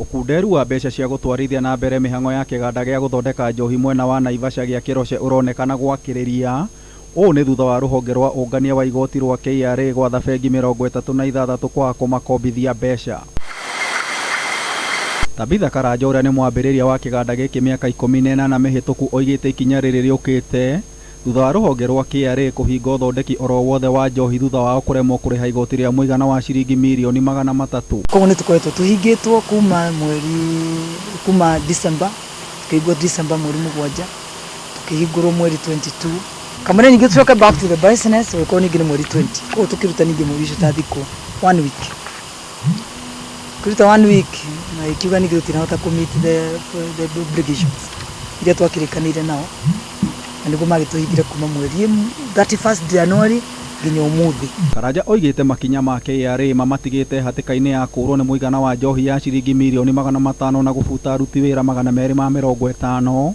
Ũkunderu wa mbeca cia gũtwarithia na mbere mĩhang'o ya kĩganda gĩa gũthondeka njohi mwena wa Naivasha gĩa Kĩroche ũronekana gwakĩrĩria. Ũũ nĩ thutha wa rũhonge rwa ũngania wa igoti rwa KRA gwatha bengi 36 kwaga kũmakombithia mbeca. Tabitha Karanja ũrĩa nĩ mwambĩrĩria wa kĩganda gĩkĩ mĩaka 18 mĩhĩtũku oigĩte ikinya rĩrĩ rĩũkĩte thutha wa rũhonge rwa KRA kũhinga ũthondeki oro wothe wa njohi thutha wao kũremwo kũrĩha igoti rĩa mũigana wa ciringi mirioni 300. Koguo nĩ tũkoretwo tũhingĩtwo kuma mweri kuma December, tũkĩhingwo December mweri 7, tũkĩhingũrwo mweri 22. Kamũira ningĩ tũcoke back to the business ũgĩkorwo ningĩ nĩ mweri 20. Koguo tũkĩruta ningĩ mweri ũcio ta thikũ one week. Tũkĩruta one week na ĩkiuga ningĩ tũtinahota kũ meet the obligations iria twakĩrĩkanĩire nao, na nĩguo magĩtũhingire kuma mweri 31st January nginya ũmũthĩ. Karanja oigĩte makinya ma KRA mamatigĩte hatĩka-inĩ ya kũũrwo nĩ mũigana wa njohi ya ciringi mirioni 500 na gũbuta aruti wĩra 250,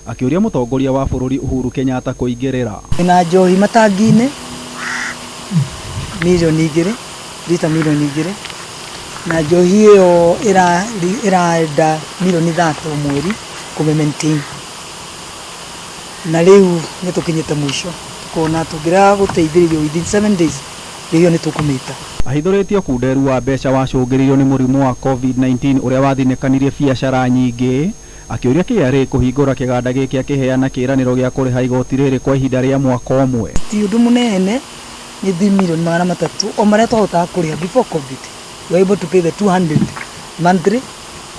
akĩũria mũtongoria wa bũrũri Uhuru Kenyatta kũingĩrĩra. Na njohi matangi-inĩ mirioni 2, rita mirioni 2, na njohi ĩyo ĩrenda mirioni 30 o mweri kũmĩ maintain. Na rĩu nĩ tũkinyĩte mũico, tũkona tũngĩrega gũteithĩrĩrio within 7 days, njohi ĩyo nĩ tũkũmĩta. Ahithũrĩtie ũkunderu wa mbeca wacũngĩrĩirio nĩ mũrimũ wa COVID-19 ũrĩa wathinĩkanirie biacara nyingĩ, akĩũria KRA kũhingũra kĩganda gĩkĩ akĩheana kĩĩranĩro gĩa kũrĩha igoti rĩrĩ kwa ihinda rĩa mwaka ũmwe. Ti ũndũ mũnene, nĩ 300 million o marĩa twahotaga kũrĩha before COVID. We were able to pay the 200 monthly.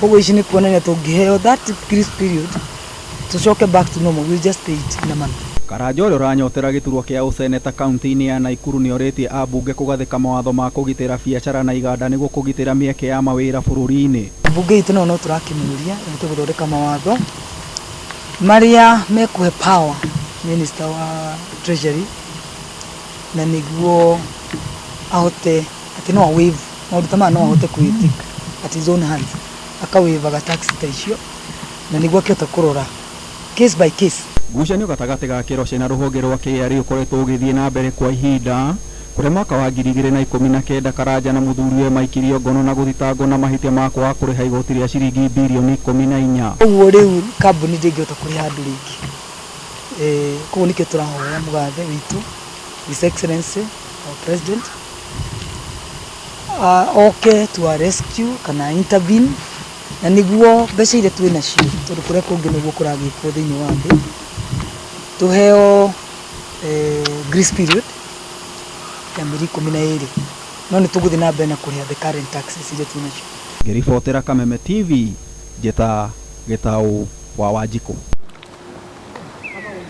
Koguo ici nĩ kuonania tũngĩheo that grace period tũcoke back to normal, we'll just pay it in a month. Karanja ũrĩa ũranyotera gĩturwa kĩa ũseneta kaunti-inĩ ya Naikuru nĩorĩtie ambunge kũgathĩka mawatho ma kũgitĩra biacara na iganda nĩguo kũgitĩra mĩeke ya mawĩra bũrũri-inĩ. Mbunge itũ nayo no tũrakĩmũria ĩhote gũthondeka mawatho marĩa mekũhe power minister wa treasury, na nĩguo ahote atĩ no waive maũndũ ta maya, no ahote kwĩ at his own hands akawaivaga tax ta icio, na nĩguo akĩhota kũrora case by case. Ngucanio gatagatĩ ga Kĩroche na rũhonge rwa KRA ũkoretwo ũgĩthiĩ na mbere kwa ihinda, kũrĩa mwaka wa 2019 Karanja na mũthuriwe maikirio ngono na gũthitangwo na mahĩtia ma kwaga kũrĩha igoti rĩa ciringi birioni 14. Ũguo rĩu kambuni ndĩngĩhota kũrĩha andũ rĩngĩ. Koguo nĩkĩo tũrahoya mũgathe witũ, His Excellency our President, oke to our rescue kana intervene, na nĩguo mbeca iria twĩ nacio, tondũ kũrĩa kũngĩ nĩguo kũragĩkwo thĩinĩ wa thĩ, tũheo grace period ya mĩeri 12, no nĩ tũgũthiĩ na mbere na kũrĩha the current taxes iria twĩ nacio. Ngĩribotera Kameme TV, njĩta Gĩtaũ wa Wanjikũ.